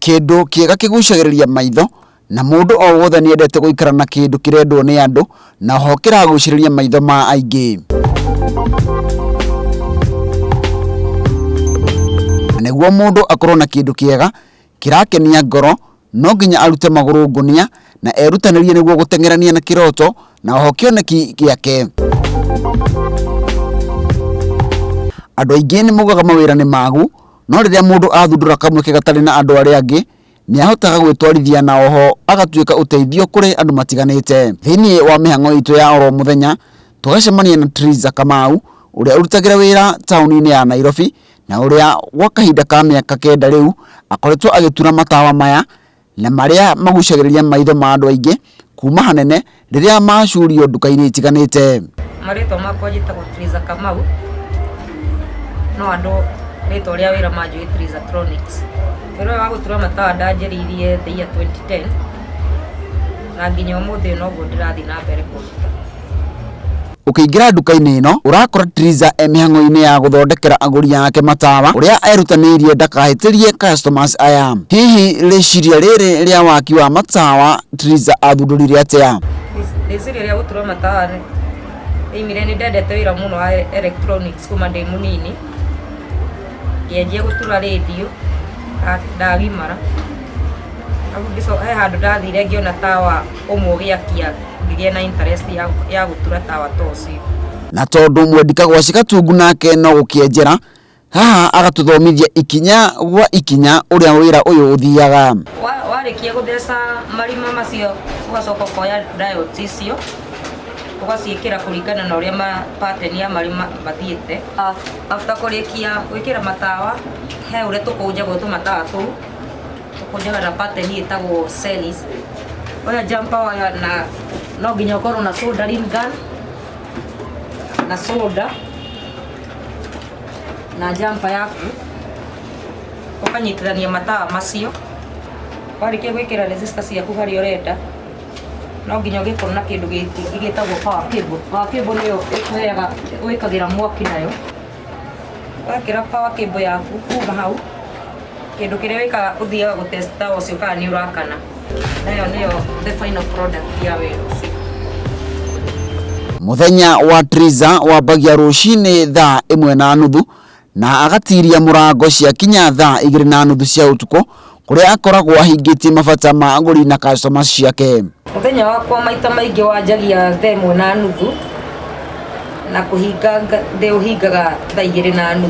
Kĩndũ kĩega kĩgucagĩrĩria maitho na mũndũ o wothe nĩendete gũikara na kĩndũ kĩrendwo nĩ andũ na oho kĩragucĩrĩria maitho ma aingĩ. Na nĩguo mũndũ akorwo na kĩndũ kĩega kĩrakenia ngoro no nginya arute magũrũ ngũnia na erutanĩrie nĩguo gũteng'erania na kĩroto na oho kĩoneki gĩake. Andũ aingĩ nĩ maugaga mawĩra nĩ magu, no rĩrĩa mũndũ athundũra kamweke gatarĩ na andũ arĩa angĩ, nĩ ahotaga gwĩtwarithia na oho agatuĩka ũteithio kũrĩ andũ matiganĩte. Thĩinĩ wa mĩhang'o itũ ya oro mũthenya, tũgacemania na Triza Kamau, ũrĩa ũrutagĩra wĩra taũni-inĩ ya Nairobi, na ũrĩa gwa kahinda ka mĩaka 9 rĩu akoretwo agĩtura matawa maya na marĩa magucagĩrĩria maitho ma andũ aingĩ kuma hanene rĩrĩa macurio nduka-inĩ itiganĩte. Marĩtwa makwa njĩtagwo Triza Kamau, no andũ rĩtwa rĩa wĩra manjũĩ Trizatronics. Wĩra ũyũ wa gũtura matawa ndanjĩrĩirie the year 2010 na nginya ũmũthĩ ũyũ noguo ndĩrathiĩ na mbere kũruta. Ũkĩingĩra nduka-inĩ ĩno ũrakora Triza e mĩhang'o-inĩ ya gũthondekera agũri ake matawa ũrĩa erutanĩirie ndakahĩtĩrie customers aya. Hihi rĩciria rĩrĩ rĩa waki wa matawa Triza athundũrire atĩa? Rĩciria rĩa gũtura matawa rĩaumire nĩ ndendete wĩra mũno wa electronics kuma ndĩ mũnini, ngĩanjia gũtura radio ndagimara, arabu he handũ ndathire ngĩona tawa ũmwe ũgĩakia ngĩgĩa na interest ya gũtura tawa ta ũcio. Na tondũ mwendi kagwaci gatungu nake no gũkĩenjera, haha agatũthomithia ikinya gwa ikinya ũrĩa wĩra ũyũ ũthiaga. Warĩkia gũtheca marima macio ũgacoka ũkoya diodes icio ũgaciĩkĩra kũringana na ũrĩa pattern ya marima mathiĩte. After kũrĩkia gwĩkĩra matawa he ũrĩa tũkũnjagwo tũmatawa tũu, tũkũnjaga na pattern ĩtagwo cells. Oya jumper wire na no nginya ũkorwo na soldering gun na solder na jumper yaku, ũkanyitithania matawa macio. Warĩkia gwĩkĩra resistor ciaku harĩa ũrenda, no nginya ũgĩkorwo na kĩndũ gĩkĩ gĩtagwo power cable. Power cable nĩyo ĩkũheaga, wĩkagĩra mwaki nayo. Wekĩra power cable yaku kuma hau, kĩndũ kĩrĩa wĩkaga ũthiaga gũ test tawa ũcio kana nĩ ũrakana. Nayo nĩyo the final product ya wĩra ũcio. Mũthenya wa Triza wambagia rũcinĩ thaa 1:30 na agatiria mũrango ciakinya thaa 2:30 cia ũtukũ kũrĩa akoragwo ahingĩtie mabata ma agũri na customers ciake. Mũthenya wakwa maita maingĩ wanjagia thaa 1:30 na kũhinga ndĩũhingaga thaa 2:30.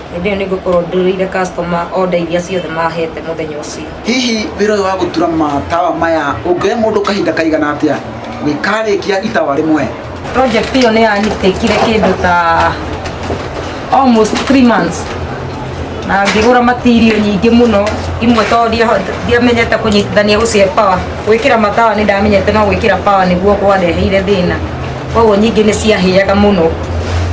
Hĩndĩ ĩyo nĩ ngũkorwo ndũrĩire customer order iria ciothe mahete mũthenya ũcio. Hihi wĩra ũyũ wa gũtura matawa maya ũngĩoya mũndũ kahinda kaigana atĩa gũgĩkarĩkia itawa rĩmwe? Project ĩyo nĩ yanitĩkire kĩndũ ta almost 3 months na ngĩgũra material nyingĩ mũno, imwe tondũ ndiamenyete kũnyitithania gũcihe power. Gwĩkĩra matawa nĩ ndamenyete no gwĩkĩra power nĩguo kwandeheire thĩna, koguo nyingĩ nĩ ciahĩaga mũno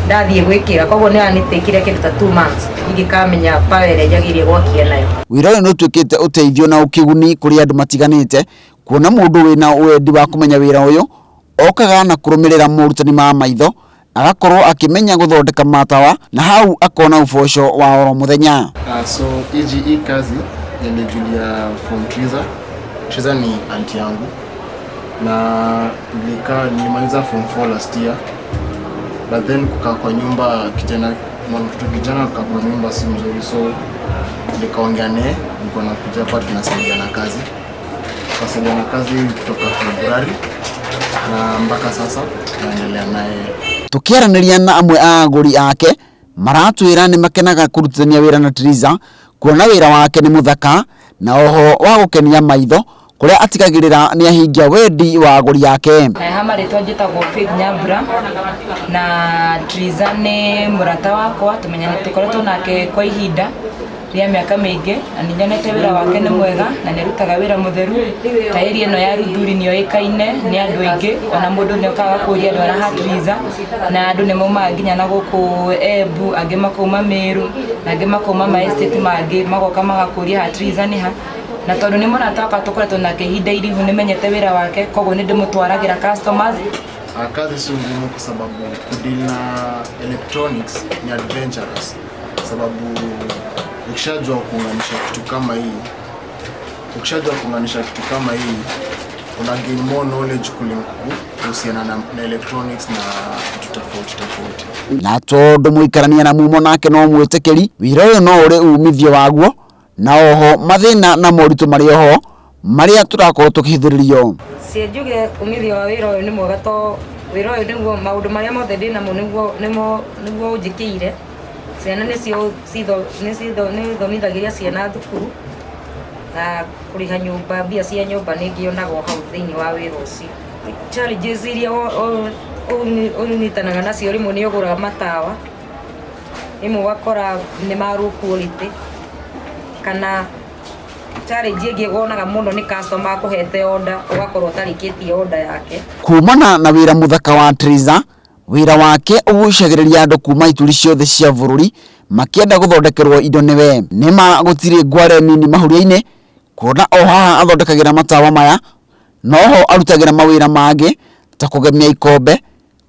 ndathiĩ gwĩkĩra, koguo nĩ yanitĩkire kĩndũ ta 2 months ingĩkamenya power ĩrĩa njagĩrĩire gwakia nayo. Wĩra ũyũ nĩ ũtuĩkĩte ũteithio na ũkĩguni kũrĩ andũ matiganĩte, kuona mũndũ wĩna wendi wa kũmenya wĩra ũyũ okaga na kũrũmĩrĩra morutani ma maitho agakorwo akĩmenya gũthondeka matawa na hau akona uboco wa oro mũthenya. So hii kazi nilijulia from Triza. Triza ni auntie yangu na nilimaliza form 4 last year, but then kukaa kwa nyumba kijana, mtoto kijana kukaa kwa nyumba si mzuri, so nikaongea naye, nilikuwa nakuja hapa tunasaidiana kazi. Tunasaidiana kazi kutoka February na mpaka sasa tunaendelea naye. Tukiaranĩria na amwe a agũri ake maratwĩra nĩ makenaga kũrutithania wĩra na Triza kuona wĩra wake nĩ mũthaka na oho wa gũkenia maitho kũrĩa atigagĩrĩra nĩ ahingia wendi wa agũri ake. Ha marĩtwa njĩtagwo Faith Nyambura na Triza nĩ mũrata wakwa, tũkoretwo nake kwa ihinda rĩa mĩaka mĩingĩ na nĩ nyonete wĩra wake nĩ mwega na nĩ arutaga wĩra mũtheru. Ta area ĩno ya Ruthuri nĩ yoĩkaine nĩ andũ aingĩ, ona mũndũ nĩ okaga kũria andũ arĩa ha Triza na andũ nĩ maumaga nginya na gũkũ Embu, angĩ makauma Meru na angĩ makauma ma estate mangĩ magoka magakũria ha Triza nĩ ha. Na tondũ nĩ mũrata wakwa tũkoretwo nake ihinda iraihu nĩ menyete wĩra wake, koguo nĩ ndĩmũtwaragĩra customers. Kazi si ngumu kwa sababu kudeal na electronics ni adventurous, sababu ukishajua kuunganisha kitu kama hii Ukishajua kuunganisha kitu kama hii, una gain more knowledge kuhusiana na electronics na vitu tofauti tofauti. Na tondũ mũikarania na mumo nake no mwĩtĩkĩri, wĩra ũyũ no ũrĩ umithio waguo na oho mathĩna na moritũ marĩ oho marĩa tũrakorwo tũkĩhithũrĩrio. Cie njuge umithio wa wĩra ũyũ nĩ mwega, to wĩra ũyũ nĩguo maũndũ marĩa mothe ndĩnamo nĩguo nĩmo nĩguo ũnjĩkĩire. Ciana nĩcio nĩthomithagĩria ciana thukuru na kũrĩha nyũmba, mbia cia nyũmba nĩ ngĩonaga hau thĩinĩ wa wĩra ũcio. Challenges iria ũnyitanaga nacio, rĩmwe nĩ ũgũraga matawa, rĩmwe ũgakora nĩ ma low quality, kana challenge ĩngĩ wonaga mũno nĩ customer akũhete order ũgakorwo ũtarĩkĩtie order yake. Kumana na wĩra mũthaka wa Triza, wĩra wake ũgucagĩrĩria andũ kuma ituri ciothe cia bũrũri makĩenda gũthondekerwo indo nĩwe. Nĩma gũtirĩ ngware nini mahuria-inĩ, kuona o haha athondekagĩra matawa maya noho arutagĩra mawĩra mangĩ ta kũgemia ikombe,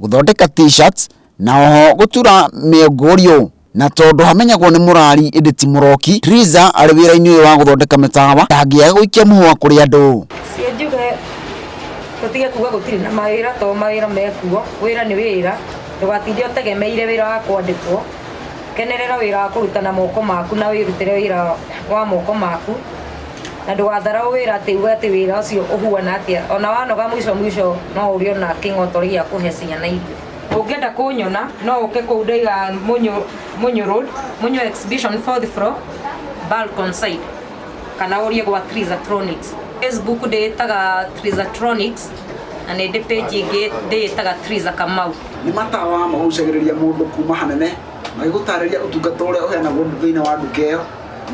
gũthondeka t-shirts na oho gũtura mĩongũrio. Na tondũ hamenyagwo nĩ mũrari ĩndĩ ti mũroki, Triza arĩ wĩra-inĩ ũyũ wa gũthondeka mĩtawa ndangĩaga gũikia mũhũa kũrĩ andũ. Cie njuge tũtige kuga gũtirĩ na mawĩra, to mawĩra mekuo. Wĩra nĩ wĩra, ndũgatinde ũtegemeire wĩra wa kwandĩkwo. Kenerera wĩra wa kũruta na moko maku na wĩrutĩre wĩra wa moko maku, na ndũgatharau wĩra atĩ uge atĩ wĩra ũcio ũhuana atĩa. Ona wanoga, mũico mũico no ũrĩona kĩng'otori gĩa kũhe ciana irio. Ũngĩenda kũnyona no ũke kũu ndaiga Munyu, Munyu Road, Munyu Exhibition, fourth floor, balcony side, kana ũrie gwa Trizatronics. Facebook ndĩĩtaga Trizatronics, na nĩ ndĩ page ĩngĩ ndĩĩtaga Triza Kamau. Nĩ matawa magucagĩrĩria mũndũ kuma hanene magĩgũtarĩria ũtungata ũrĩa ũheanagwo thĩinĩ wa nduka ĩyo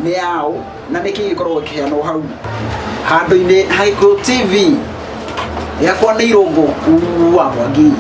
nĩ yaũ na nĩkĩ gĩkoragwo gĩkĩheanwo hau. Handũ-inĩ ha Gĩkũyũ TV, yakwa nĩ Irũngũ wa Mwangi.